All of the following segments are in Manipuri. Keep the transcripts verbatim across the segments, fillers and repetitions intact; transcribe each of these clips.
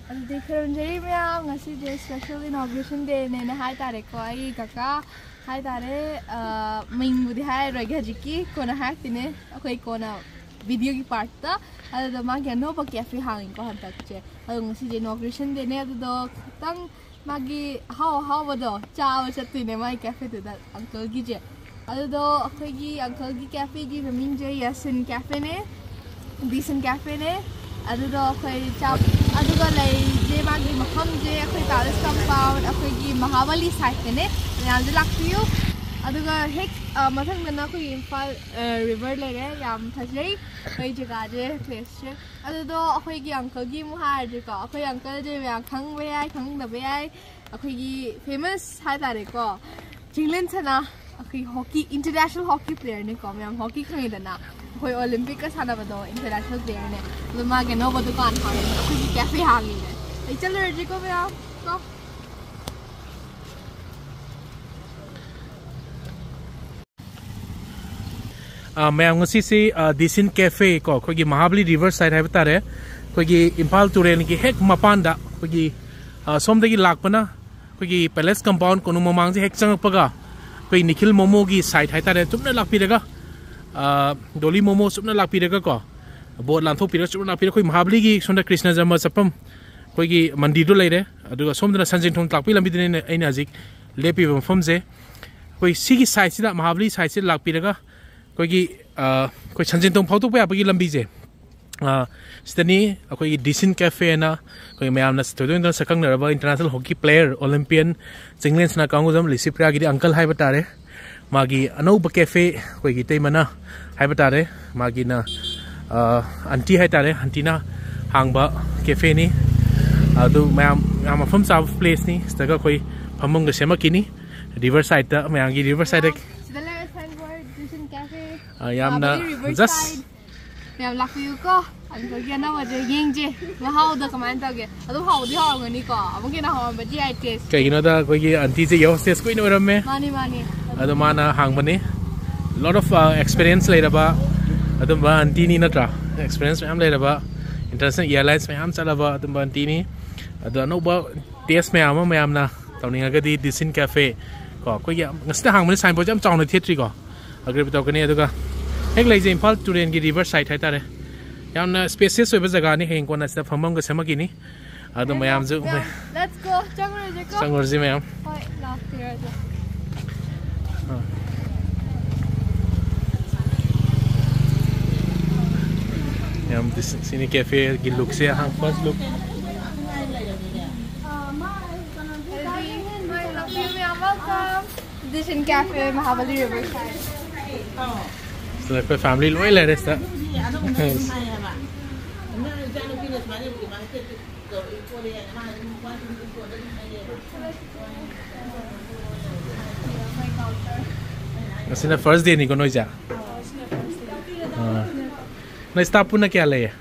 ꯑꯗꯨꯗꯤ ꯈꯨꯔꯨꯝꯖꯔꯤ ꯃꯌꯥꯝ, ꯉꯁꯤꯁꯦ special inauguration dayꯅꯦꯅ ꯍꯥꯏꯇꯥꯔꯦꯀꯣ꯫ ꯑꯩ ꯀꯀꯥ ꯍꯥꯏꯇꯥꯔꯦ, ꯑ, ꯃꯤꯡꯕꯨꯗꯤ ꯍꯥꯏꯔꯔꯣꯏꯒꯦ ꯍꯧꯖꯤꯛꯀꯤ, ꯀꯣꯟꯅ ꯍꯥꯏꯔꯛꯇꯣꯏꯅꯦ꯫ ꯑꯩꯈꯣꯏ ꯀꯣꯟꯅ videoꯒꯤ partꯇ꯫ ꯑꯗꯨꯗ ꯃꯥꯒꯤ ꯑꯅꯧꯕ cafe ꯍꯥꯡꯉꯤꯀꯣ ꯍꯟꯗꯛꯁꯦ꯫ ꯑꯗꯣ ꯉꯁꯤꯁꯦ inauguration dayꯅꯦ, ꯑꯗꯨꯗꯣ ꯈꯤꯇꯪ ꯃꯥꯒꯤ ꯑꯍꯥꯎ ꯑꯍꯥꯎꯕꯗꯣ ꯆꯥꯕ ꯆꯠꯇꯣꯏꯅꯦ ꯃꯥꯒꯤ cafeꯗꯨꯗ, uncleꯒꯤꯁꯦ꯫ ꯑꯗꯨꯗꯣ ꯑꯩꯈꯣꯏꯒꯤ uncleꯒꯤ cafeꯒꯤ ꯃꯃꯤꯡꯁꯦ Yasin Cafeꯅꯦ, Decent Cafeꯅꯦ꯫ ꯑꯗꯨꯗꯣ ꯑꯩꯈꯣꯏ ꯆꯥ-, ꯑꯗꯨꯒ ꯂꯩꯁꯦ, ꯃꯥꯒꯤ ꯃꯐꯝꯁꯦ ꯑꯩꯈꯣꯏ palace compound, ꯑꯩꯈꯣꯏꯒꯤ ꯃꯍꯥꯕꯂꯤ sideꯇꯅꯦ꯫ ꯃꯌꯥꯝꯁꯦ ꯂꯥꯛꯄꯤꯌꯨ꯫ ꯑꯗꯨꯒ ꯍꯦꯛ, ꯑ, ꯃꯊꯪꯗꯅ ꯑꯩꯈꯣꯏꯒꯤ ꯏꯝꯐꯥꯜ, ꯑ, river ꯂꯩꯔꯦ, ꯌꯥꯝ ꯐꯖꯩ ꯑꯩꯈꯣꯏ ꯖꯒꯥꯁꯦ, placeꯁꯦ꯫ ꯑꯗꯨꯗꯣ ꯑꯩꯈꯣꯏꯒꯤ uncleꯒꯤ ꯑꯃꯨꯛ ꯍꯥꯏꯔꯗꯤꯀꯣ, ꯑꯩꯈꯣꯏ uncleꯁꯦ ꯃꯌꯥꯝ ꯈꯪꯕ ꯌꯥꯏ, ꯈꯪꯗꯕ ꯌꯥꯏ꯫ ꯑꯩꯈꯣꯏꯒꯤ famous ꯍꯥꯏꯇꯥꯔꯦꯀꯣ, ꯆꯤꯡꯂꯦꯟ ꯁꯅꯥ, ꯑꯩꯈꯣꯏ hockey, international hockey playerꯅꯤꯀꯣ꯫ ꯃꯌꯥꯝ hockey ꯈꯪꯉꯤꯗꯅ, ꯑꯩꯈꯣꯏ Olympicꯀ ꯁꯥꯟꯅꯕꯗꯣ international playerꯅꯦ꯫ ꯑꯗꯣ ꯃꯥꯒꯤ ꯑꯅꯧꯕ ꯗꯨꯀꯥꯟ ꯍꯥꯡꯉꯦ, ꯑꯩꯈꯣꯏꯒꯤ cafe ꯍꯥꯡꯉꯤꯅꯦ꯫ ꯑꯩ ꯆꯠꯂꯨꯔꯁꯤꯀꯣ ꯃꯌꯥꯝ ꯀꯣ꯫ ꯑ, ꯃꯌꯥꯝ, ꯉꯁꯤꯁꯤ, ꯑ, Decent Cafe ꯀꯣ, ꯑꯩꯈꯣꯏꯒꯤ ꯃꯍꯥꯕꯂꯤ river side ꯍꯥꯏꯕ ꯇꯥꯔꯦ, ꯑꯩꯈꯣꯏꯒꯤ ꯏꯝꯐꯥꯜ ꯇꯨꯔꯦꯜꯒꯤ ꯍꯦꯛ ꯃꯄꯥꯟꯗ, ꯑꯩꯈꯣꯏꯒꯤ, ꯑ, ꯁꯣꯝꯗꯒꯤ ꯂꯥꯛꯄꯅ ꯑꯩꯈꯣꯏꯒꯤ palace compound ꯀꯣꯅꯨꯡ ꯃꯃꯥꯡꯁꯦ ꯍꯦꯛ ꯆꯪꯉꯛꯄꯒ ꯑꯩꯈꯣꯏ ꯅꯤꯈꯤꯜ ꯃꯣꯃꯣꯒꯤ side ꯍꯥꯏꯇꯥꯔꯦ, ꯆꯨꯝꯅ ꯂꯥꯛꯄꯤꯔꯒ, ꯑ, ꯗꯣꯂꯤ ꯃꯣꯃꯣ ꯆꯨꯝꯅ ꯂꯥꯛꯄꯤꯔꯒꯀꯣ, board ꯂꯥꯟꯊꯣꯛꯄꯤꯔꯒ ꯆꯨꯝꯅ ꯂꯥꯛꯄꯤꯔꯒ ꯑꯩꯈꯣꯏ ꯃꯍꯥꯕꯂꯤꯒꯤ ꯁꯣꯝꯗ ꯀ꯭ꯔꯤꯁꯅ ꯖꯔꯃ ꯆꯠꯐꯝ, ꯑꯩꯈꯣꯏꯒꯤ ꯃꯟꯗꯤꯔꯗꯨ ꯂꯩꯔꯦ꯫ ꯑꯗꯨꯒ ꯁꯣꯝꯗꯅ ꯁꯟꯖꯦꯟ ꯊꯣꯡ ꯂꯥꯛꯄꯒꯤ ꯂꯝꯕꯤꯗꯅꯦ ꯑꯩꯅ, ꯑꯩꯅ ꯍꯧꯖꯤꯛ ꯂꯦꯞꯄꯤꯕ ꯃꯐꯝꯁꯦ꯫ ꯑꯩꯈꯣꯏ ꯁꯤꯒꯤ sideꯁꯤꯗ, ꯃꯍꯥꯕꯂꯤ sideꯁꯤꯗ ꯂꯥꯛꯄꯤꯔꯒ ꯑꯩꯈꯣꯏꯒꯤ, ꯑ, ꯑꯩꯈꯣꯏ ꯁꯟꯖꯦꯟ ꯊꯣꯡ ꯐꯥꯎꯗꯣꯛꯄ ꯌꯥꯕꯒꯤ ꯂꯝꯕꯤꯁꯦ, ꯑ, ꯁꯤꯗꯅꯤ ꯑꯩꯈꯣꯏꯒꯤ Decent Cafeꯅ ꯑꯩꯈꯣꯏ ꯃꯌꯥꯝꯅ ꯊꯣꯏꯗꯣꯛ ꯍꯦꯟꯗꯣꯛꯅ ꯁꯛꯈꯪꯅꯔꯕ international hockey player, Olympian, Chinglen ꯁꯅꯥ ꯀꯥꯡꯕꯨꯖꯝ ꯂꯤꯁꯤꯄ꯭ꯔꯤꯌꯥꯒꯤꯗꯤ uncle ꯍꯥꯏꯕ ꯇꯥꯔꯦ꯫ ꯃꯥꯒꯤ ꯑꯅꯧꯕ cafe, ꯑꯩꯈꯣꯏꯒꯤ ꯏꯇꯩꯃꯅ ꯍꯥꯏꯕ ꯇꯥꯔꯦ, ꯃꯥꯒꯤꯅ, ꯑ, aunty ꯍꯥꯏ ꯇꯥꯔꯦ, auntieꯅ ꯍꯥꯡꯕ cafeꯅꯤ꯫ ꯑꯗꯨ ꯃꯌꯥꯝ ꯌꯥꯝ ꯃꯐꯝ ꯆꯥꯕ placeꯅꯤ꯫ ꯁꯤꯗꯒ ꯑꯩꯈꯣꯏ ꯐꯝꯐꯝꯒ ꯁꯦꯝꯃꯛꯈꯤꯅꯤ, river sideꯇ, ꯃꯌꯥꯝꯒꯤ river sideꯇ꯫ ꯁꯤꯗ ꯂꯩꯔꯦ signboard, Decent Cafe꯫ ꯑ, ꯌꯥꯝꯅ ꯃꯍꯥꯕꯂꯤ river just side꯫ ꯃꯌꯥꯝ ꯂꯥꯛꯄꯤꯌꯨꯀꯣ, uncleꯒꯤ ꯑꯅꯧꯕꯁꯦ ꯌꯦꯡꯁꯦ, ꯃꯍꯥꯎꯗ ꯀꯃꯥꯏꯅ ꯇꯧꯒꯦ꯫ ꯑꯗꯨꯝ ꯍꯥꯎꯗꯤ ꯍꯥꯎꯔꯝꯒꯅꯤꯀꯣ, ꯑꯃꯨꯛꯀ ꯍꯦꯟꯅ ꯍꯥꯎꯔꯝꯕꯁꯨ ꯌꯥꯏ taste꯫ ꯀꯩꯒꯤꯅꯣꯗ ꯑꯩꯈꯣꯏꯒꯤ auntieꯁꯦ air hostess ꯀꯨꯏꯅ ꯑꯣꯏꯔꯝꯃꯦ꯫ ꯃꯥꯅꯤ, ꯃꯥꯅꯤ꯫ ꯑꯗꯣ ꯃꯥꯅ ꯍꯥꯡꯕꯅꯤ꯫ Lot of, ꯑ, experience ꯂꯩꯔꯕ ꯑꯗꯨꯝꯕ auntieꯅꯤ ꯅꯠꯇ꯭ꯔꯥ? Experience ꯃꯌꯥꯝ ꯂꯩꯔꯕ ꯏꯟꯇꯔꯅꯦꯁꯅꯦꯜ ꯏꯌꯥꯔꯂꯥꯏꯟꯁ ꯃꯌꯥꯝ ꯆꯠꯂꯕ ꯑꯗꯨꯝꯕ ꯑꯟꯇꯤꯅꯤ꯫ ꯑꯗꯣ ꯑꯅꯧꯕ ꯇꯦꯁ ꯃꯌꯥꯝ ꯑꯃ ꯃꯌꯥꯝꯅ ꯇꯧꯅꯤꯡꯉꯒꯗꯤ ꯗꯤꯁꯤꯟ ꯀꯦꯐꯦ ꯀꯣ, ꯑꯩꯈꯣꯏꯒꯤ ꯉꯁꯤꯗ ꯍꯥꯡꯕꯅꯤ, ꯁꯥꯏꯟꯕꯣꯔꯗꯁꯦ ꯌꯥꯝ ꯆꯥꯎꯅ ꯊꯦꯠꯇ꯭ꯔꯤꯀꯣ, ꯑꯒ꯭ꯔꯤꯞ ꯇꯧꯔꯛꯀꯅꯤ꯫ ꯑꯗꯨꯒ ꯍꯦꯛ ꯂꯩꯖꯩ ꯏꯝꯐꯥꯜ ꯇꯨꯔꯦꯜꯒꯤ ꯔꯤꯚꯔ ꯁꯥꯏꯠ ꯍꯥꯏꯇꯥꯔꯦ, ꯌꯥꯝꯅ ꯁ꯭ꯄꯦꯁꯤꯌꯁ ꯑꯣꯏꯕ ꯖꯒꯥꯅꯤ꯫ ꯍꯌꯦꯡ ꯀꯣꯟꯅ ꯁꯤꯗ ꯐꯝꯐꯝꯒ ꯁꯦꯝꯃꯛꯈꯤꯅꯤ꯫ ꯑꯗꯣ ꯃꯌꯥꯝꯁꯨ Let's go. ꯆꯪꯉꯨꯔꯁꯦꯀꯣ꯫ ꯆꯪꯉꯨꯔꯁꯤ ꯃꯌꯥꯝ꯫ ꯍꯣꯏ, ꯂꯥꯛꯄꯤꯔꯣ ꯑꯗꯣ꯫ ꯌꯥꯝ ꯗꯤꯁ-, ꯁꯤꯅꯤ ꯀꯦꯐꯦꯒꯤ ꯂꯨꯛꯁꯦ, ꯑꯍꯥꯟꯕ first look. Welcome. Dish and Cafe, Mahabali Riverside. ꯁꯤꯗ ꯑꯩꯈꯣꯏ ꯐꯦꯃꯤꯂꯤ ꯂꯣꯏ ꯂꯩꯔꯦ ꯁꯤꯗ꯫ ꯉꯁꯤꯅ ꯐꯥꯔꯁ ꯗꯦꯅꯤꯀꯣ ꯅꯣꯏꯁꯦ? ꯑꯥ꯫ ꯅꯣꯏ ꯁ꯭ꯇꯥꯐ ꯄꯨꯟꯅ ꯀꯌꯥ ꯂꯩꯌꯦ?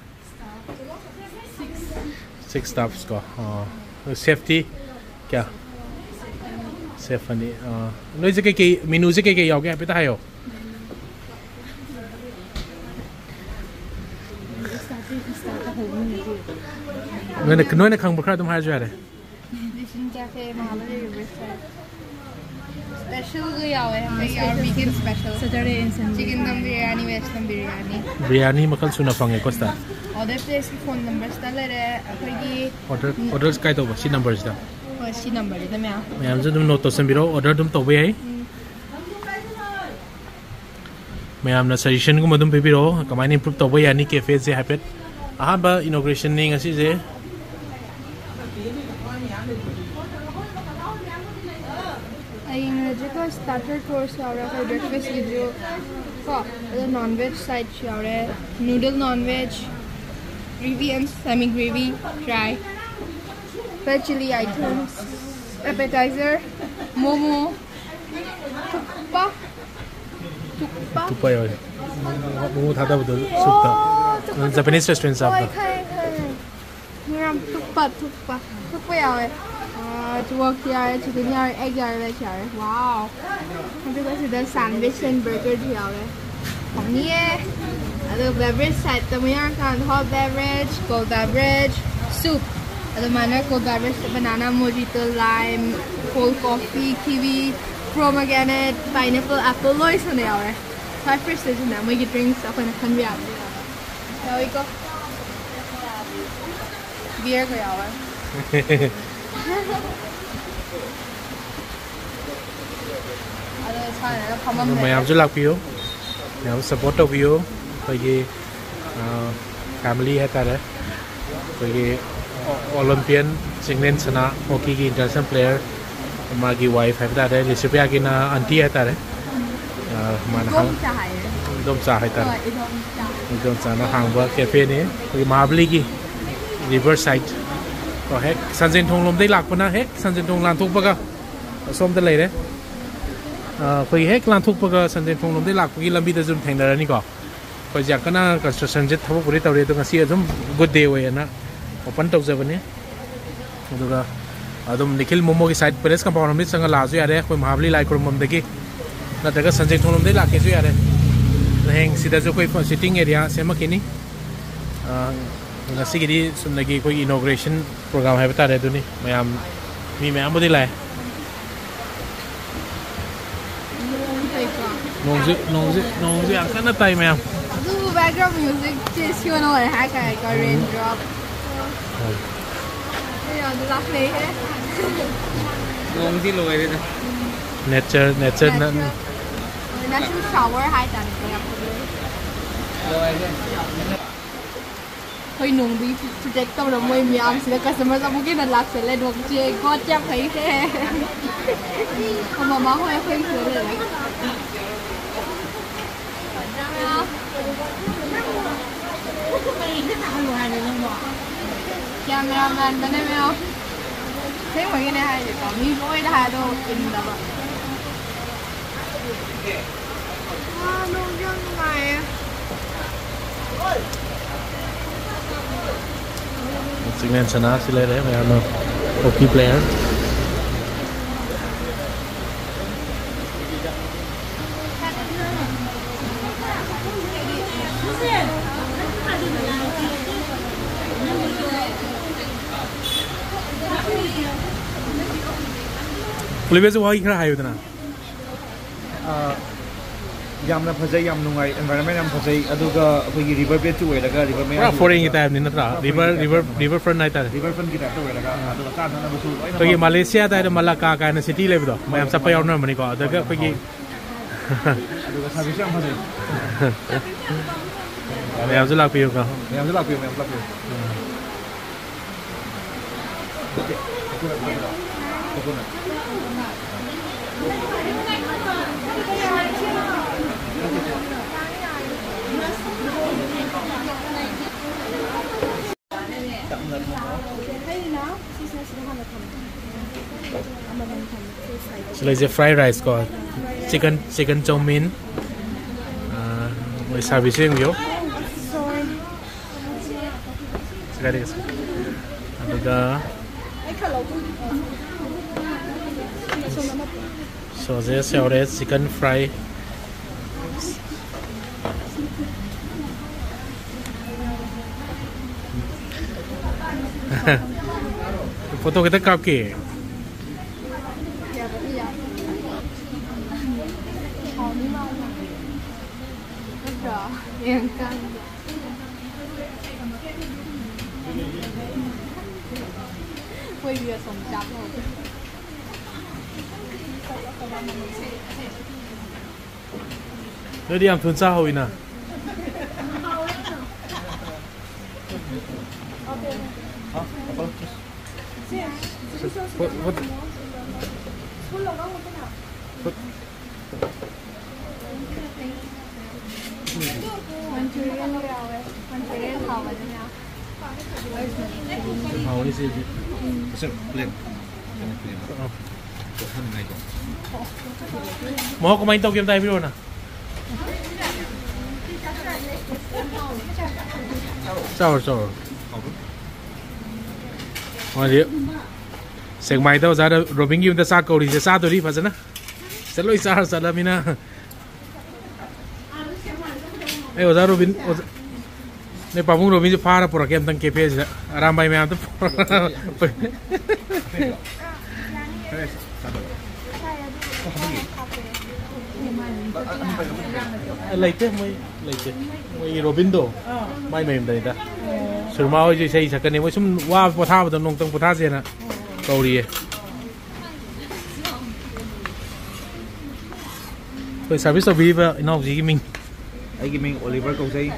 ꯁꯤꯛꯁ ꯁ꯭ꯇꯥꯐꯁ ꯀꯣ꯫ ꯑꯥ꯫ ꯁꯦꯐꯇꯤ ꯀꯌꯥ? ꯁꯦꯐ ꯑꯅꯤ꯫ ꯑꯥ꯫ ꯅꯣꯏꯁꯦ ꯀꯩꯀꯩ, ꯃꯦꯅꯨꯁꯦ ꯀꯩꯀꯩ ꯌꯥꯎꯒꯦ ꯍꯥꯏꯐꯦꯠꯇ ꯍꯥꯏꯌꯣ꯫ ꯅꯣꯏꯅ, ꯅꯣꯏꯅ ꯈꯪꯕ ꯈꯔ ꯑꯗꯨꯝ ꯍꯥꯏꯔꯁꯨ ꯌꯥꯔꯦ꯫ Dish and Cafe, Mahabali Riverside. Special ꯒ ꯌꯥꯎꯋꯦ, ꯑꯩꯈꯣꯏꯒꯤ our weekend special. Saturday and Sunday. Chicken dum biryani, veg dum biryani. Biryani ꯃꯈꯜ ꯁꯨꯅ ꯐꯪꯉꯦꯀꯣ ꯁꯤꯗ꯫ Order place ꯀꯤ phone number ꯁꯤꯗ ꯂꯩꯔꯦ꯫ ꯑꯩꯈꯣꯏꯒꯤ ꯑꯣꯔꯗꯔ, ꯑꯣꯔꯗꯔ ꯀꯥꯏ ꯇꯧꯕ? ꯁꯤ ꯅꯝꯕꯔꯁꯤꯗ꯫ ꯍꯣꯏ, ꯁꯤ ꯅꯝꯕꯔꯁꯤꯗ ꯃꯌꯥꯝ꯫ ꯃꯌꯥꯝꯁꯨ ꯑꯗꯨꯝ ꯅꯣꯠ ꯇꯧꯁꯟꯕꯤꯔꯣ, ꯑꯣꯔꯗꯔ ꯑꯗꯨꯝ ꯇꯧꯕ ꯌꯥꯏ꯫ ꯃꯌꯥꯝꯅ ꯁꯖꯦꯁꯟꯒꯨꯝꯕ ꯑꯗꯨꯝ ꯄꯤꯕꯤꯔꯛꯑꯣ, ꯀꯃꯥꯏꯅ ꯏꯝꯄ꯭ꯔꯨꯞ ꯇꯧꯕ ꯌꯥꯅꯤ ꯀꯦꯐꯦꯁꯦ꯫ ꯍꯥꯏꯐꯦꯠ ꯑꯍꯥꯟꯕ ꯏꯅꯣꯒ꯭ꯔꯦꯁꯟꯅꯤ ꯉꯁꯤꯁꯦ꯫ ꯑꯩ ꯉꯁꯤꯀꯣ starter course ꯌꯥꯎꯔꯦ, ꯑꯩꯈꯣꯏ breakfast ꯀꯤꯁꯨ ꯀꯣ, ꯑꯗꯣ non veg sideꯁꯨ ꯌꯥꯎꯔꯦ, noodle non veg, gravy and semi gravy, fry, veg chili items, appetizer, momo, ꯊꯨꯛꯄ, ꯊꯨꯛꯄ꯫ ꯊꯨꯛꯄ ꯌꯥꯎꯋꯦ꯫ ꯃꯣꯃꯣ ꯊꯥꯗꯕꯗꯣ ꯁꯨꯞꯇ꯫ ꯑꯣ, ꯊꯨꯛꯄ, Japanese ꯊꯨꯛꯄ꯫ restaurant ꯍꯣꯏ, ꯆꯥꯕꯗꯣ꯫ ꯈꯪꯉꯦ, ꯈꯪꯉꯦ꯫ ꯃꯌꯥꯝ ꯊꯨꯛꯄ, ꯊꯨꯛꯄ꯫ ꯊꯨꯛꯄ ꯌꯥꯎꯋꯦ꯫ ꯑꯥ, ꯆꯨꯋꯥꯛꯇꯤ ꯌꯥꯎꯔꯦ, chicken ꯌꯥꯎꯔꯦ, egg ꯌꯥꯎꯔꯦ, veg ꯌꯥꯎꯔꯦ꯫ Wow! ꯑꯗꯨꯒ ꯁꯤꯗ sandwich and burgerꯁꯨ ꯌꯥꯎꯔꯦ꯫ ꯍꯥꯎꯅꯤꯌꯦ꯫ ꯑꯗꯨꯒ beverage sideꯇ ꯑꯃꯨꯛ ꯌꯥꯔꯀꯥꯟꯗ hot beverage, cold beverage, soup, ꯑꯗꯨꯃꯥꯏꯅ cold beverage banana mojito, lime, cold coffee, kiwi, pomegranate, pineapple, apple ꯂꯣꯏ ꯁꯨꯅ ꯌꯥꯎꯔꯦ꯫ ꯈ꯭ꯋꯥꯏ firstꯁꯤꯅ ꯃꯣꯏꯒꯤ drinks ꯑꯩꯈꯣꯏꯅ ꯈꯟꯕ ꯌꯥꯕ ꯌꯥꯎꯋꯤꯀꯣ꯫ Beerꯒ ꯌꯥꯎꯋꯦ꯫ ꯑꯗꯣ ꯃꯌꯥꯝꯁꯨ ꯂꯥꯛꯄꯤꯌꯨ, ꯃꯌꯥꯝ support ꯇꯧꯕꯤꯌꯨ꯫ ꯑꯩꯈꯣꯏꯒꯤ family ꯍꯥꯏꯇꯥꯔꯦ, ꯑꯩꯈꯣꯏꯒꯤ Olympian ꯆꯤꯡꯂꯦꯟ ꯁꯅꯥ, hockeyꯒꯤ international player, ꯃꯥꯒꯤ wife ꯍꯥꯏꯕ ꯇꯥꯔꯦ, ꯂꯤꯁꯤꯄ꯭ꯔꯤꯌꯥꯒꯤꯅ aunty ꯍꯥꯏꯇꯥꯔꯦ꯫ ꯃꯥꯅ ꯏꯗꯣꯝꯆꯥ ꯍꯥꯏꯇꯥꯔꯦ꯫ ꯏꯗꯣꯝꯆꯥꯅ ꯍꯥꯡꯕ cafeꯅꯤ ꯑꯩꯈꯣꯏꯒꯤ ꯃꯍꯥꯕꯂꯤꯒꯤ river side꯫ ꯀꯣ, ꯍꯦꯛ ꯁꯟꯖꯦꯟ ꯊꯣꯡ ꯂꯣꯝꯗꯩ ꯂꯥꯛꯄꯅ ꯍꯦꯛ ꯁꯟꯖꯦꯟ ꯊꯣꯡ ꯂꯥꯟꯊꯣꯛꯄꯒ ꯑꯁꯣꯝꯗ ꯂꯩꯔꯦ꯫ ꯑꯩꯈꯣꯏ ꯍꯦꯛ ꯂꯥꯟꯊꯣꯛꯄꯒ ꯁꯟꯖꯦꯟ ꯊꯣꯡ ꯂꯣꯝꯗꯩ ꯂꯥꯛꯄꯒꯤ ꯂꯝꯕꯤꯗꯁꯨ ꯑꯗꯨꯝ ꯊꯦꯡꯅꯔꯅꯤꯀꯣ꯫ ꯑꯩꯈꯣꯏꯁꯦ ꯌꯥꯝ ꯀꯟꯅ constructionꯁꯦ ꯊꯕꯛꯄꯨꯗꯤ ꯇꯧꯔꯤ, ꯑꯗꯣ ꯉꯁꯤ ꯑꯗꯨꯝ good day ꯑꯣꯏꯌꯦꯅ open ꯇꯧꯖꯕꯅꯤ꯫ ꯑꯗꯨꯒ ꯑꯗꯨꯝ ꯅꯤꯈꯤꯜ ꯃꯣꯃꯣꯒꯤ side palace compound ꯔꯣꯝꯗꯒꯤ ꯆꯪꯉ ꯂꯥꯛꯑꯁꯨ ꯌꯥꯔꯦ, ꯑꯩꯈꯣꯏ ꯃꯍꯥꯕꯂꯤ ꯂꯥꯏ ꯈꯨꯔꯨꯝꯐꯝꯗꯒꯤ, ꯅꯠꯇ꯭ꯔꯒ ꯁꯟꯖꯦꯟ ꯊꯣꯡꯂꯣꯝꯗꯒꯤ ꯂꯥꯛꯀꯦꯁꯨ ꯌꯥꯔꯦ꯫ ꯍꯌꯦꯡ ꯁꯤꯗꯁꯨ ꯑꯩꯈꯣꯏ sitting area ꯁꯦꯝꯃꯛꯈꯤꯅꯤ꯫ ꯉꯁꯤꯒꯤꯗꯤ ꯆꯨꯝꯅꯒꯤ ꯑꯩꯈꯣꯏꯒꯤ inauguration program ꯍꯥꯏꯕ ꯇꯥꯔꯦ, ꯑꯗꯨꯅꯤ꯫ ꯃꯌꯥꯝ, ꯃꯤ ꯃꯌꯥꯝꯕꯨꯗꯤ ꯂꯥꯛꯑꯦ꯫ ꯅꯣꯡꯁꯦ, ꯅꯣꯡꯁꯦ, ꯅꯣꯡꯁꯦ ꯌꯥꯝ ꯀꯟꯅ ꯇꯥꯏ ꯃꯌꯥꯝ꯫ ꯑꯗꯨ background musicꯁꯦ ꯁꯤꯌꯣꯟ ꯑꯣꯏꯔꯦ ꯍꯥꯏꯇꯥꯔꯦꯀꯣ, raindrop꯫ ꯍꯣꯏ꯫ ꯑꯩ ꯌꯥꯝ ꯂꯥꯛꯅꯩꯍꯦ꯫ ꯅꯣꯡꯗꯤ ꯂꯣꯏꯔꯦꯗ꯫ Nature, nature ꯅ- Natural, natural shower ꯍꯥꯏꯇꯥꯔꯦꯀꯣ, ꯌꯥꯝ ꯐꯖꯩ꯫ ꯂꯣꯏꯔꯦ꯫ ꯑꯩꯈꯣꯏ ꯅꯣꯡꯗꯒꯤ protect ꯇꯧꯔ ꯃꯣꯏ ꯃꯌꯥꯝꯁꯤꯅ customers ꯑꯃꯨꯛꯀ ꯍꯦꯟꯅ ꯂꯥꯛꯁꯜꯂꯦ꯫ ꯅꯣꯡꯁꯦ God ꯌꯥꯝ ꯐꯩꯍꯦ꯫ ꯃꯃꯥ ꯍꯣꯏ ꯑꯩꯈꯣꯏ ꯁꯤꯗ ꯂꯩꯔꯦ꯫ Cameramanꯗꯅꯦ ꯃꯌꯥꯝ꯫ ꯑꯁꯦꯡꯕꯒꯤꯅꯦ ꯍꯥꯏꯁꯦꯀꯣ꯫ ꯃꯤ ꯂꯣꯏꯅ ꯍꯥꯏ ꯑꯗꯣ ꯏꯟꯗꯕ꯫ ꯆꯤꯡꯂꯦꯟ ꯁꯅꯥ ꯁꯤ ꯂꯩꯔꯦ ꯃꯌꯥꯝꯅ꯫ Hockey player꯫ ꯄꯨꯂꯤꯕꯦꯁꯨ ꯋꯥꯍꯩ ꯈꯔ ꯍꯥꯏꯌꯨꯗꯅ꯫ ꯑꯥ, ꯌꯥꯝꯅ ꯐꯖꯩ, ꯌꯥꯝ ꯅꯨꯡꯉꯥꯏ, environment ꯌꯥꯝ ꯐꯖꯩ, ꯑꯗꯨꯒ ꯑꯩꯈꯣꯏꯒꯤ river bed ꯁꯨ ꯑꯣꯏꯔꯒ river ꯃꯌꯥꯝ ꯄꯨꯔꯥ foreign ꯒꯤ type ꯅꯤ ꯅꯠꯇ꯭ꯔꯥ? River, foreign ꯒꯤ river, type ꯅꯨꯡꯉꯥꯏ꯫ River front ꯍꯥꯏꯇꯥꯔꯦ꯫ River front ꯒꯤ type ꯇ ꯑꯣꯏꯔꯒ, ꯑꯗꯨꯒ ꯆꯥꯅ ꯊꯛꯅꯕꯁꯨ ꯂꯣꯏꯅ ꯑꯩꯈꯣꯏꯒꯤ ꯐꯪꯉꯤ꯫ ꯃꯂꯦꯁꯤꯌꯥꯗ ꯍꯥꯏꯗ ꯃꯂꯥꯀꯥ ꯀꯥꯏꯅ city ꯂꯩꯕꯗꯣ, ꯃꯌꯥꯝ ꯆꯠꯄ ꯌꯥꯎꯅꯔꯝꯕꯅꯤꯀꯣ꯫ ꯑꯗꯨꯒ ꯑꯩꯈꯣꯏꯒꯤ ꯑꯗꯨꯒ service ꯁꯨ ꯌꯥꯝ ꯐꯖꯩ꯫ ꯃꯌꯥꯝꯁꯨ ꯂꯥꯛꯄꯤꯌꯨꯀꯣ꯫ ꯃꯌꯥꯝꯁꯨ ꯂꯥꯛꯄꯤꯌꯨ, ꯃꯌꯥꯝꯁꯨ ꯂꯥꯛꯄꯤꯌꯨ꯫ ꯁꯤ ꯂꯩꯁꯦ fried rice ꯀꯣ, chicken, chicken chow mein꯫ ꯑꯥ, ꯃꯣꯏ service ꯁꯨ ꯌꯦꯡꯕꯤꯌꯨ꯫ ꯁꯤ ꯀꯥꯏꯗꯒꯤ? ꯑꯗꯨꯒ sauces ꯌꯥꯎꯔꯦ, chicken fry꯫ Photo ꯈꯤꯇ ꯀꯥꯞꯀꯦ꯫ ꯅꯠꯇ꯭ꯔꯣ? ꯌꯦꯡꯉꯀꯥꯟꯗ꯫ ꯑꯩꯈꯣꯏꯗꯤ ꯑꯁꯣꯝ ꯆꯥꯛ ꯂꯧꯔꯦ꯫ ꯅꯣꯏꯗꯤ ꯌꯥꯝ ꯊꯨꯅ ꯆꯥꯍꯧꯋꯤꯅ꯫ What, what, what? Manchurian ꯒ ꯌꯥꯎꯋꯦ꯫ Manchurian ꯍꯥꯎꯕꯅꯦ ꯃꯌꯥꯝ꯫ ꯍꯥꯎꯅꯤ ꯁꯤꯗꯤ꯫ ꯑꯁꯦꯡꯕ plain꯫ ꯀꯩꯅꯣ plain꯫ ꯑꯥ꯫ ꯄꯣꯠ ꯍꯥꯞꯅꯤꯡꯉꯥꯏꯗꯣ꯫ ꯃꯍꯥꯎ ꯀꯃꯥꯏꯅ ꯇꯧꯒꯦ ꯑꯝꯇ ꯍꯥꯏꯕꯤꯔꯛꯑꯣꯅ꯫ ꯆꯥꯎꯔꯣ, ꯆꯥꯎꯔꯣ꯫ ꯍꯥꯎꯕ꯭ꯔꯣ? ꯃꯥꯗꯤ ꯁꯦꯛꯃꯥꯏꯗ ꯑꯣꯖꯥ ꯔꯣꯕꯤꯟꯒꯤ ꯌꯨꯝꯗ ꯆꯥꯛ ꯀꯧꯔꯤꯁꯦ ꯆꯥꯗꯣꯔꯤ ꯐꯖꯅ꯫ ꯁꯤꯗ ꯂꯣꯏ ꯆꯥꯔ ꯆꯠꯂꯃꯤꯅ꯫ ꯑꯩ ꯑꯣꯖꯥ ꯔꯣꯕꯤꯟ, ꯑꯣꯖꯥ, ꯅꯣꯏ ꯄꯥꯕꯨꯡ ꯔꯣꯕꯤꯟꯁꯦ ꯐꯥꯔ ꯄꯨꯔꯛꯀꯦ ꯑꯝꯇꯪ cafe ꯁꯤꯗ꯫ ꯑꯔꯥꯝꯕꯥꯏ ꯃꯌꯥꯝꯗ ꯄꯨꯔꯛ-, ꯈꯔ ꯆꯥꯗꯕ꯫ ꯂꯩꯇꯦ, ꯃꯣꯏ ꯂꯩꯇꯦ꯫ ꯃꯣꯏ ꯔꯣꯕꯤꯟꯗꯣ, ꯃꯥꯏ ꯃꯌꯨꯝꯗꯅꯤꯗ꯫ ꯁꯨꯔꯃꯥ ꯍꯣꯏꯁꯨ ꯏꯁꯩ ꯁꯛꯀꯅꯤ꯫ ꯃꯣꯏ ꯁꯨꯝ ꯋꯥ ꯄꯣꯊꯥꯕꯗꯣ ꯅꯣꯡꯇꯪ ꯄꯣꯊꯥꯁꯦꯅ ꯀꯧꯔꯤꯌꯦ꯫ ꯑꯩꯈꯣꯏ ꯁꯥꯔꯚꯤꯁ ꯇꯧꯕꯤꯔꯤꯕ ꯏꯅꯥꯎꯁꯤꯒꯤ ꯃꯤꯡ? ꯑꯩꯒꯤ ꯃꯤꯡ ꯑꯣꯂꯤꯚꯔ ꯀꯧꯖꯩ꯫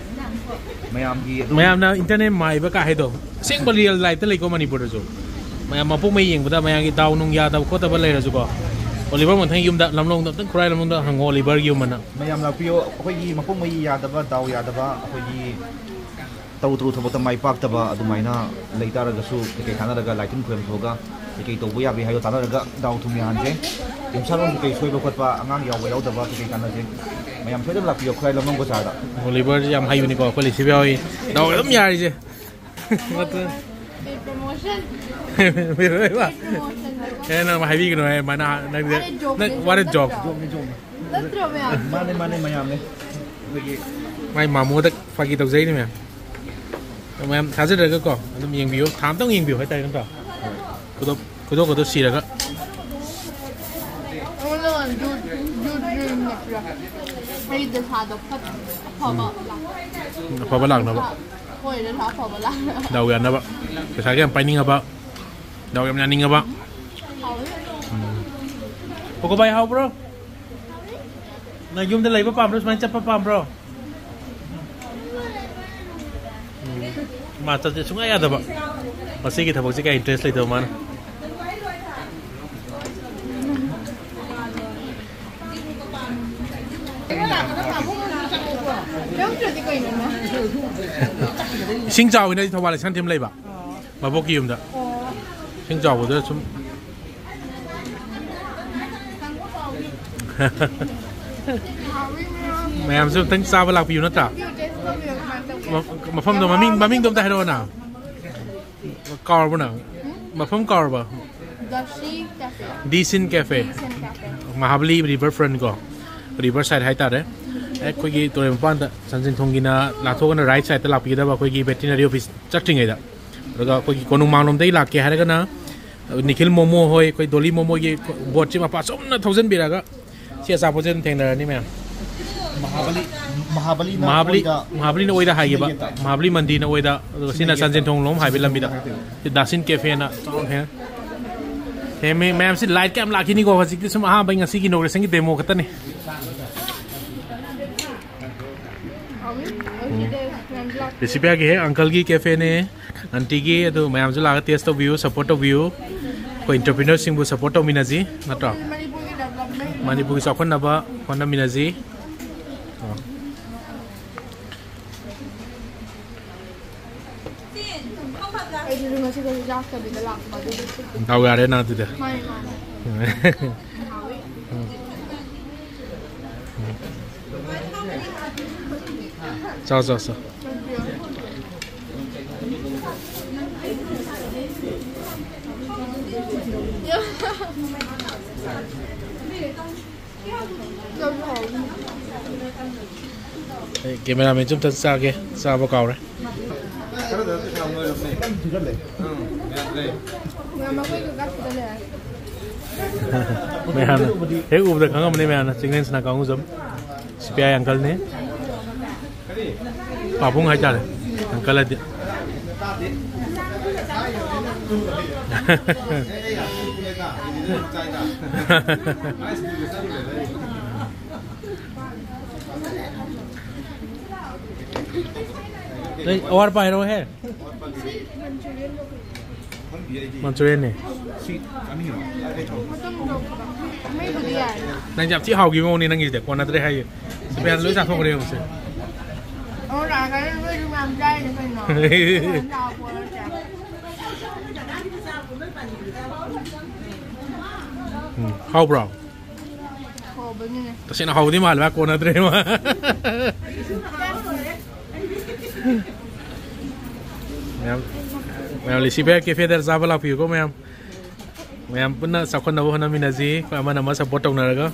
ꯃꯌꯥꯝꯒꯤ ꯑꯗꯨꯝ ꯃꯌꯥꯝꯅ ꯏꯟꯇꯔꯅꯦꯠ ꯃꯥꯏꯕ ꯀꯥ ꯍꯥꯏꯗꯣ ꯑꯁꯦꯡꯕ ꯔꯤꯌꯦꯜ ꯂꯥꯏꯐꯇ ꯂꯩꯀꯣ ꯃꯅꯤꯄꯨꯔꯗꯁꯨ꯫ ꯃꯌꯥꯝ ꯃꯄꯣꯛ ꯃꯩ ꯌꯦꯡꯕꯗ ꯃꯌꯥꯝꯒꯤ ꯗꯥꯎ ꯅꯨꯡ ꯌꯥꯗꯕ ꯈꯣꯠꯇꯕ ꯂꯩꯔꯁꯨꯀꯣ, ꯑꯣꯂꯤꯚꯔ ꯃꯊꯪ ꯌꯨꯝꯗ ꯂꯝꯂꯣꯡꯗ ꯑꯝꯇꯪ ꯈꯨꯔꯥꯏ ꯂꯝꯂꯣꯡꯗ ꯍꯪꯉꯣ ꯑꯣꯂꯤꯚꯔꯒꯤ ꯌꯨꯝ ꯑꯅ꯫ ꯃꯌꯥꯝ ꯂꯥꯛꯄꯤꯌꯣ꯫ ꯑꯩꯈꯣꯏꯒꯤ ꯃꯄꯣꯛ ꯃꯩ ꯌꯥꯗꯕ, ꯗꯥꯎ ꯌꯥꯗꯕ, ꯑꯩꯈꯣꯏꯒꯤ ꯇꯧ ꯇꯧ ꯊꯕꯛꯇ ꯃꯥꯏ ꯄꯥꯛꯇꯕ ꯑꯗꯨꯃꯥꯏꯅ ꯂꯩ ꯇꯥꯔꯒꯁꯨ ꯀꯩꯀꯩ ꯇꯥꯟꯅꯔꯒ ꯂꯥꯏ ꯇꯤꯟ ꯈꯣꯏꯔꯝ ꯊꯣꯛꯑꯒ ꯀꯩꯀꯩ ꯇꯧꯕ ꯌꯥꯕꯒꯦ ꯍꯥꯏꯗꯣ ꯇꯥꯟꯅꯔꯒ ꯗꯥꯎ ꯊꯨꯝ ꯌꯥꯍꯟꯁꯦ꯫ ꯌꯨꯝꯁꯥꯔꯣꯟ ꯀꯩꯀꯩ ꯁꯣꯏꯕ ꯈꯣꯠꯄ, ꯑꯉꯥꯡ ꯌꯥꯎꯕ ꯌꯥꯎꯗꯕ ꯀꯩꯀꯩ ꯇꯥꯟꯅꯁꯦ꯫ ꯃꯌꯥꯝ ꯁꯣꯏꯗꯅ ꯂꯥꯛꯄꯤꯌꯣ ꯈꯨꯔꯥꯏ ꯂꯝꯂꯣꯡ ꯕꯖꯥꯔꯗ꯫ ꯑꯣꯂꯤꯚꯔꯁꯦ ꯌꯥꯝ ꯍꯩꯕꯅꯤꯀꯣ, ꯑꯩꯈꯣꯏ ꯂꯩꯁꯤꯕ ꯌꯥꯎꯏ꯫ ꯗꯥꯎ ꯑꯗꯨꯝ ꯌꯥꯔꯤꯁꯦ꯫ ꯄ꯭ꯔꯣꯃꯣꯁꯟ꯫ ꯑꯦ, ꯅꯪ ꯍꯥꯏꯕꯤꯒꯅꯨ ꯍꯦ, ꯃꯥꯅ ꯅꯪꯗꯤ, ꯃꯥꯅ ꯖꯣꯛꯅꯦ, ꯅꯪ, ꯖꯣꯛ what a joke꯫ ꯅꯠꯇ꯭ꯔꯣ? ꯅꯠꯇ꯭ꯔꯣ ꯃꯌꯥꯝ? ꯃꯥꯅꯦ, ꯃꯥꯅꯦ, ꯃꯌꯥꯝꯅꯦ꯫ ꯑꯩꯈꯣꯏꯒꯤ ꯃꯥꯏ ꯃꯥꯃꯣꯗ ꯐꯥꯒꯤ ꯇꯧꯖꯩꯅꯦ ꯃꯌꯥꯝ꯫ ꯃꯌꯥꯝ ꯊꯥꯖꯗ꯭ꯔꯒꯀꯣ ꯑꯗꯨꯝ ꯌꯦꯡꯕꯤꯌꯨ, ꯊꯥ ꯑꯝꯇꯪ ꯌꯦꯡꯕꯤꯌꯨ ꯍꯥꯏꯇꯥꯔꯦ, ꯅꯠꯇ꯭ꯔꯣ? ꯈꯨꯗꯣꯞ-, ꯈꯨꯗꯣꯞꯀꯗꯣ ꯁꯤꯔꯒ꯫ ꯑꯩꯉꯣꯟꯗ ꯌꯨ-, ꯌꯨ ꯗ꯭ꯔꯤꯝꯅ ꯄꯤꯔꯛꯄ꯫ ꯑꯩ ꯗꯁꯥꯗꯣ ꯐꯠ-, ꯑꯐꯕ ꯂꯥꯛꯄ꯫ ꯑꯐꯕ ꯂꯥꯛꯅꯕ꯫ ꯍꯣꯏ, ꯗꯁꯥ ꯑꯐꯕ ꯂꯥꯛꯅꯕ꯫ ꯗꯥꯎ ꯌꯥꯅꯕ꯫ ꯄꯩꯁꯥꯒ ꯌꯥꯝ ꯄꯥꯏꯅꯤꯡꯉꯕ꯫ ꯗꯥꯎ ꯌꯥꯝ ꯌꯥꯅꯤꯡꯉꯕ꯫ ꯍꯥꯎꯋꯦ꯫ ꯎꯝ꯫ ꯀꯣꯀꯣ ꯚꯥꯏ ꯍꯥꯎꯕ꯭ꯔꯣ? ꯅꯪ ꯌꯨꯝꯗ ꯂꯩꯕ ꯄꯥꯝꯕ꯭ꯔꯣ? ꯁꯨꯃꯥꯏꯅ ꯆꯠꯄ ꯄꯥꯝꯕ꯭ꯔꯣ? ꯎꯝ꯫ ꯃꯥ ꯆꯠꯁꯦ ꯁꯨꯡꯌꯥ ꯌꯥꯗꯕ꯫ ꯃꯁꯤꯒꯤ ꯊꯕꯛꯁꯦ ꯀꯌꯥ ꯏꯟꯇꯔꯦꯁ ꯂꯩꯇꯕ ꯃꯥꯅ꯫ ꯏꯁꯤꯡ ꯆꯥꯎꯋꯤꯅ ꯊꯧꯕꯥꯜ ꯏꯁꯥꯟ ꯊꯤꯝ ꯂꯩꯕ꯫ ꯃꯕꯣꯛꯀꯤ ꯌꯨꯝꯗ꯫ ꯏꯁꯤꯡ ꯆꯥꯎꯕꯗꯨꯗ ꯁꯨꯝ꯫ ꯃꯌꯥꯝꯁꯨ ꯑꯝꯇꯪ ꯆꯥꯕ ꯂꯥꯛꯄꯤꯌꯨ ꯅꯠꯇ꯭ꯔꯥ? ꯃ-, ꯃꯐꯝꯗꯣ ꯃꯃꯤꯡ, ꯃꯃꯤꯡꯗꯣ ꯑꯝꯇ ꯍꯥꯏꯔꯛꯑꯣꯅ꯫ ꯀꯥꯎꯔꯕꯣ ꯅꯪ? ꯃꯐꯝ ꯀꯥꯎꯔꯕ? ꯗꯁꯤ cafe. Design cafe. Design cafe. ꯃꯍꯥꯕꯂꯤ ꯔꯤꯚꯔ ꯐ꯭ꯔꯟꯠ ꯀꯣ, ꯔꯤꯚꯔ ꯁꯥꯏꯠ ꯍꯥꯏꯇꯥꯔꯦ꯫ ꯑꯦ, ꯑꯩꯈꯣꯏꯒꯤ ꯇꯨꯔꯦꯜ ꯃꯄꯥꯟꯗ ꯁꯟꯖꯦꯟ ꯊꯣꯡꯒꯤꯅ ꯂꯥꯟꯊꯣꯛꯑꯒꯅ ꯔꯥꯏꯠ ꯁꯥꯏꯠꯇ ꯂꯥꯛꯄꯤꯒꯗꯕ ꯑꯩꯈꯣꯏꯒꯤ ꯚꯦꯇꯤꯅꯔꯤ ꯑꯣꯐꯤꯁ ꯆꯠꯇ꯭ꯔꯤꯉꯩꯗ꯫ ꯑꯗꯨꯒ ꯑꯩꯈꯣꯏꯒꯤ ꯀꯣꯅꯨꯡ ꯃꯥꯡꯂꯣꯝꯗꯒꯤ ꯂꯥꯛꯀꯦ ꯍꯥꯏꯔꯒꯅ ꯅꯤꯈꯤꯜ ꯃꯣꯃꯣ ꯍꯣꯏ, ꯑꯩꯈꯣꯏ ꯗꯣꯂꯤ ꯃꯣꯃꯣꯒꯤ ꯕꯣꯠꯁꯤ ꯃꯄꯥ ꯆꯨꯝꯅ ꯊꯧꯖꯤꯟꯕꯤꯔꯒ ꯁꯤ ꯑꯆꯥꯄꯣꯠꯁꯦ ꯑꯗꯨꯝ ꯊꯦꯡꯅꯔꯅꯤ ꯃꯌꯥꯝ꯫ ꯃꯍꯥꯕꯂꯤ, ꯃꯍꯥꯕꯂꯤꯅ ꯃꯍꯥꯕꯂꯤ, ꯑꯣꯏꯗ, ꯃꯍꯥꯕꯂꯤꯅ ꯑꯣꯏꯗ ꯍꯥꯏꯈꯤꯕ꯫ ꯃꯍꯥꯕꯂꯤ ꯃꯟꯗꯤꯔꯅ ꯑꯣꯏꯗ, ꯑꯗꯨꯒ ꯁꯤꯅ ꯆꯥꯟꯖꯦꯟꯊꯣꯡ ꯂꯣꯝ ꯍꯥꯏꯕ ꯂꯝꯕꯤꯗ꯫ ꯁꯤ ꯗꯥꯁꯤꯟ ꯀꯦꯐꯦꯅ ꯆꯥꯎꯅ ꯍꯦ꯫ ꯍꯦ, ꯃꯤ ꯃꯌꯥꯝꯁꯤ ꯂꯥꯏꯠ ꯀꯌꯥꯝ ꯂꯥꯛꯈꯤꯅꯤꯀꯣ? ꯍꯧꯖꯤꯛꯇꯤ ꯁꯨꯝ ꯑꯍꯥꯟꯕ ꯉꯁꯤꯒꯤ ꯏꯅꯣꯒ꯭ꯔꯦꯁꯟꯒꯤ ꯗꯦꯃꯣ ꯈꯛꯇꯅꯤ꯫ ꯔꯤꯁꯤꯄꯤꯌꯥꯒꯤ ꯍꯦꯛ ꯑꯪꯀꯜꯒꯤ ꯀꯦꯐꯦꯅꯦ, ꯑꯟꯇꯤꯒꯤ, ꯑꯗꯨ ꯃꯌꯥꯝꯁꯨ ꯂꯥꯛꯑꯒ ꯇꯦꯁ ꯇꯧꯕꯤꯌꯨ, ꯁꯞꯄꯣꯔꯠ ꯇꯧꯕꯤꯌꯨ꯫ ꯑꯩꯈꯣꯏ ꯏꯟꯇꯔꯄ꯭ꯔꯤꯅꯔꯁꯤꯡꯕꯨ ꯁꯞꯄꯣꯔꯠ ꯇꯧꯃꯤꯟꯅꯁꯤ, ꯅꯠꯇ꯭ꯔꯣ? ꯃꯅꯤꯄꯨꯔꯒꯤ ꯆꯥꯎꯈꯠꯅꯕ ꯍꯣꯠꯅꯃꯤꯟꯅꯁꯤ꯫ ꯑꯩꯁꯨ ꯉꯁꯤꯗꯁꯨ ꯆꯥꯛꯇꯕꯤꯗ ꯂꯥꯛꯄ ꯑꯗꯨꯗꯤ꯫ ꯗꯥꯎ ꯌꯥꯔꯦ ꯅꯪ ꯑꯗꯨꯗꯤ꯫ ꯃꯥꯅꯦ, ꯃꯥꯅꯦ꯫ ꯍꯥꯎꯋꯤ꯫ ꯆꯥꯎ, ꯆꯥꯎ, ꯆꯥꯎ꯫ ꯌꯥꯝ ꯍꯥꯎꯋꯤ꯫ ꯑꯩ ꯀꯦꯃꯦꯔꯥꯃꯦꯟꯁꯨ ꯑꯝꯇ ꯆꯥꯒꯦ, ꯆꯥꯕ ꯀꯥꯎꯔꯦ꯫ ꯃꯌꯥꯝꯅ ꯍꯦꯛ ꯎꯕꯗ ꯈꯪꯉꯝꯃꯅꯤ ꯃꯌꯥꯝꯅ ꯆꯤꯡꯂꯦꯟ ꯁꯅꯥ ꯀꯥꯡꯕꯨꯖꯝ ꯁꯤ ꯄꯤ ꯑꯥꯏ ꯑꯪꯀꯜꯅꯤ꯫ ꯄꯥꯕꯨꯡ ꯍꯥꯏꯇꯥꯔꯦ ꯑꯪꯀꯜ ꯍꯥꯏꯗꯤ꯫ ꯅꯪ ꯑꯋꯥꯠ ꯑꯄꯥ ꯍꯥꯏꯔꯛꯑꯣꯍꯦ꯫ ꯃꯟꯆꯨꯔꯤꯌꯟꯅꯦ꯫ ꯅꯪꯁꯦ ꯌꯥꯝ ꯊꯤ ꯍꯥꯎꯈꯤꯕ ꯃꯑꯣꯡꯅꯤ ꯅꯪꯒꯤꯁꯦ, ꯀꯣꯟꯅꯗ꯭ꯔꯦ ꯍꯥꯏꯌꯦ꯫ ꯁꯤ ꯃꯌꯥꯝ ꯂꯣꯏ ꯆꯥꯊꯣꯛꯈ꯭ꯔꯦ ꯌꯦꯡꯉꯨꯁꯦ꯫ ꯎꯝ, ꯍꯥꯎꯕ꯭ꯔꯣ? ꯍꯥꯎꯕꯅꯤꯅꯦ꯫ ꯇꯁꯦꯡꯅ ꯍꯥꯎꯕꯗꯤ ꯃꯥꯜꯂꯦ, ꯃꯥ ꯀꯣꯟꯅꯗ꯭ꯔꯦ ꯃꯥ꯫ ꯃꯌꯥꯝ, ꯃꯌꯥꯝ ꯂꯤꯁꯤꯕꯤꯌꯥ ꯀꯦꯐꯦꯗ ꯆꯥꯕ ꯂꯥꯛꯄꯤꯌꯨꯀꯣ ꯃꯌꯥꯝ꯫ ꯃꯌꯥꯝ ꯄꯨꯟꯅ ꯆꯥꯎꯈꯠꯅꯕ ꯍꯣꯠꯅꯃꯤꯟꯅꯁꯤ꯫ ꯑꯩꯈꯣꯏ ꯑꯃꯅ ꯑꯃ ꯁꯞꯄꯣꯔꯠ ꯇꯧꯅꯔꯒ꯫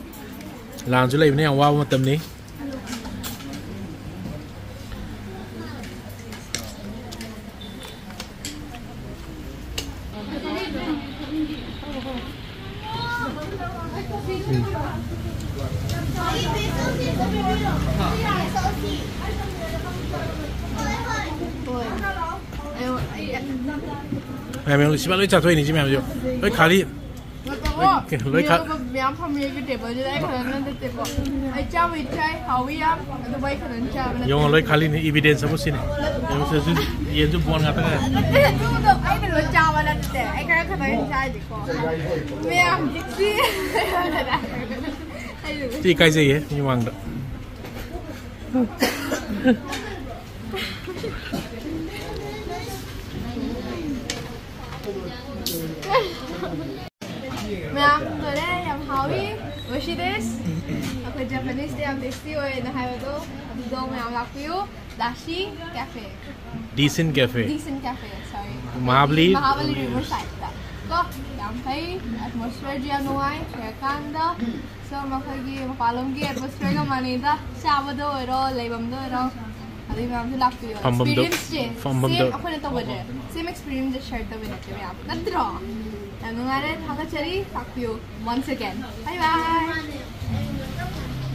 ꯂꯥꯟꯁꯨ ꯂꯩꯕꯅ ꯌꯥꯝ ꯋꯥꯕ ꯃꯇꯝꯅꯤ꯫ ꯃꯌꯥꯝ ꯁꯤꯕꯥ ꯂꯣꯏ ꯆꯥꯊꯣꯛꯏꯅꯤ ꯁꯤ ꯃꯌꯥꯝꯁꯨ꯫ ꯂꯣꯏ ꯈꯥꯂꯤ꯫ ꯂꯣꯏ ꯈꯥ- ꯃꯌꯥꯝ ꯐꯝꯃꯤ ꯑꯩꯒꯤ ꯇꯦꯕꯜꯁꯤꯗ ꯑꯩ ꯈꯛꯇꯪ ꯅꯠꯇꯦꯀꯣ꯫ ꯑꯩ ꯆꯥꯕꯨꯗꯤ ꯆꯥꯏ, ꯍꯥꯎꯋꯤ ꯌꯥꯝ, ꯑꯗꯨꯕꯨ ꯑꯩ ꯈꯛꯇꯪ ꯆꯥꯕ ꯅꯠꯇꯦ꯫ ꯌꯦꯡꯉꯣ, ꯂꯣꯏ ꯈꯥꯂꯤꯅꯦ, evidence ꯑꯃꯨꯛ ꯁꯤꯅꯤ꯫ ꯌꯦꯡꯉꯣ, ꯁꯤ, ꯁꯤ ꯌꯦꯟꯁꯨ ꯕꯣꯟ ꯉꯥꯛꯇ ꯉꯥꯏꯔꯦ꯫ ꯅꯠꯇꯦ, ꯑꯗꯨꯗꯣ ꯑꯩꯅ ꯂꯣꯏ ꯆꯥꯕ ꯅꯠꯇꯦ, ꯑꯩ ꯈꯔ ꯈꯛꯇꯪ ꯆꯥꯏꯅꯤꯀꯣ꯫ ꯃꯌꯥꯝ ꯁꯤ ꯑꯩ ꯁꯤ ꯏꯀꯥꯏꯖꯩꯌꯦ ꯃꯤ ꯃꯥꯡꯗ꯫ ꯃꯌꯥꯝ ꯂꯣꯏꯔꯦ, ꯌꯥꯝ ꯍꯥꯎꯏ꯫ ꯉꯁꯤꯗꯤ ꯑꯩꯈꯣꯏ Japanese ꯇ ꯌꯥꯝ tasty ꯑꯣꯏꯌꯦꯅ ꯍꯥꯏꯕꯗꯣ, ꯑꯗꯨꯗꯣ ꯃꯌꯥꯝ ꯂꯥꯛꯄꯤꯌꯨ꯫ Dashi Cafe꯫ Decent Cafe꯫ Decent Cafe, sorry꯫ ꯃꯍꯥꯕꯂꯤ꯫ ꯃꯍꯥꯕꯂꯤ Riverside ꯇ꯫ ꯀꯣ, ꯌꯥꯝ ꯐꯩ, atmosphere ꯁꯨ ꯌꯥꯝ ꯅꯨꯡꯉꯥꯏ꯫ ꯂꯩꯔꯀꯥꯟꯗ ꯁꯨꯝ ꯑꯩꯈꯣꯏꯒꯤ ꯃꯄꯥꯟꯂꯣꯝꯒꯤ atmosphere ꯒ ꯃꯥꯟꯅꯩꯗ, ꯆꯥꯕꯗ ꯑꯣꯏꯔꯣ, ꯂꯩꯐꯝꯗ ꯑꯣꯏꯔꯣ꯫ ꯑꯗꯨꯒꯤ ꯃꯌꯥꯝꯁꯨ ꯂꯥꯛꯄꯤꯌꯣ꯫ ꯐꯝꯐꯝꯗꯣ, experience ꯁꯦ ꯐꯝꯐꯝꯗꯣ꯫ Same ꯑꯩꯈꯣꯏꯅ ꯇꯧꯕꯁꯦ, same experience ꯁꯦ share ꯇꯧꯕ ꯅꯠꯇꯦ ꯃꯌꯥꯝ, ꯅꯠꯇ꯭ꯔꯣ? ꯌꯥꯝ ꯅꯨꯡꯉꯥꯏꯔꯦ, ꯊꯥꯒꯠꯆꯔꯤ, ꯂꯥꯛꯄꯤꯌꯨ꯫ Once again, bye bye꯫